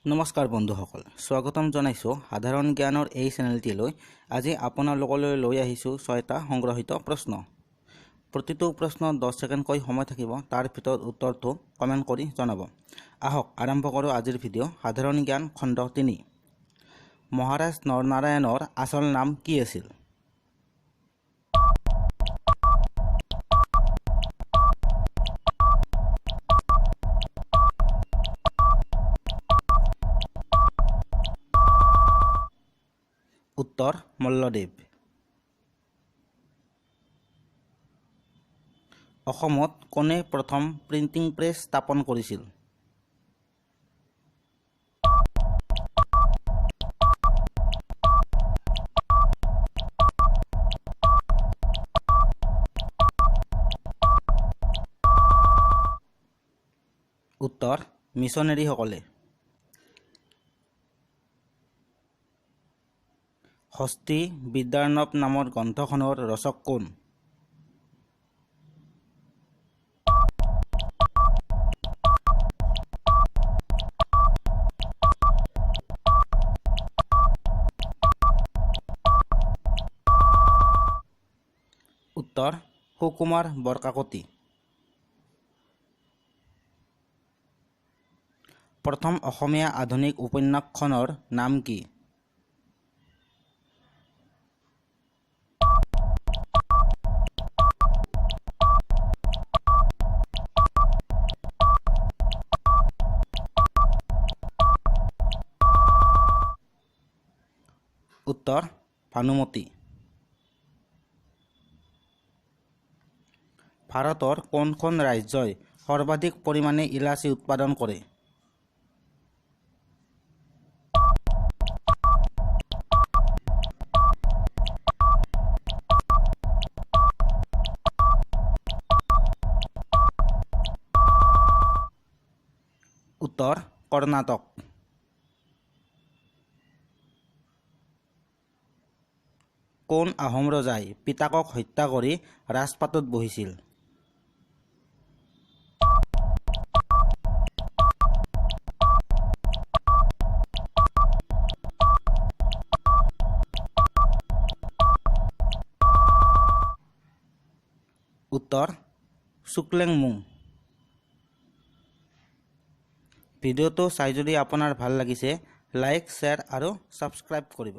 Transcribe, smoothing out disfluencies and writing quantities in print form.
নমস্কাৰ বন্ধুসকল, স্বাগতম জনাইছোঁ সাধাৰণ জ্ঞানৰ এই চেনেলটিলৈ। আজি আপোনালোকলৈ লৈ আহিছোঁ 6টা সংগ্ৰহিত প্ৰশ্ন। প্ৰতিটো প্ৰশ্ন 10 ছেকেণ্ডকৈ সময় থাকিব, তাৰ ভিতৰত উত্তৰটো কমেণ্ট কৰি জনাব। আহক আৰম্ভ কৰোঁ আজিৰ ভিডিঅ' সাধাৰণ জ্ঞান খণ্ড 3। মহাৰাজ নৰনাৰায়ণৰ আচল নাম কি আছিল? উত্তৰ মল্লদেৱ। অসমত কোনে প্ৰথম প্ৰিণ্টিং প্ৰেছ স্থাপন কৰিছিল? উত্তৰ মিছনেৰীসকলে। হস্তি বিদ্যাৰ্ণৱ নামৰ গ্ৰন্থখনৰ ৰচক কোন? উত্তৰ সুকুমাৰ বৰকাকতি। প্ৰথম অসমীয়া আধুনিক উপন্যাসখনৰ নাম কি? উত্তৰ ভানুমতী। ভাৰতৰ কোনখন ৰাজ্যই সৰ্বাধিক পৰিমাণে ইলাচি উৎপাদন কৰে? উত্তৰ কৰ্ণাটক। কোন আহোম ৰজাই পিতাকক হত্যা কৰি ৰাজপাটত বহিছিল? উত্তৰ শুক্লেংমুং। ভিডিঅ'টো চাই যদি আপোনাৰ ভাল লাগিছে, লাইক, শ্বেয়াৰ আৰু ছাবস্ক্ৰাইব কৰিব।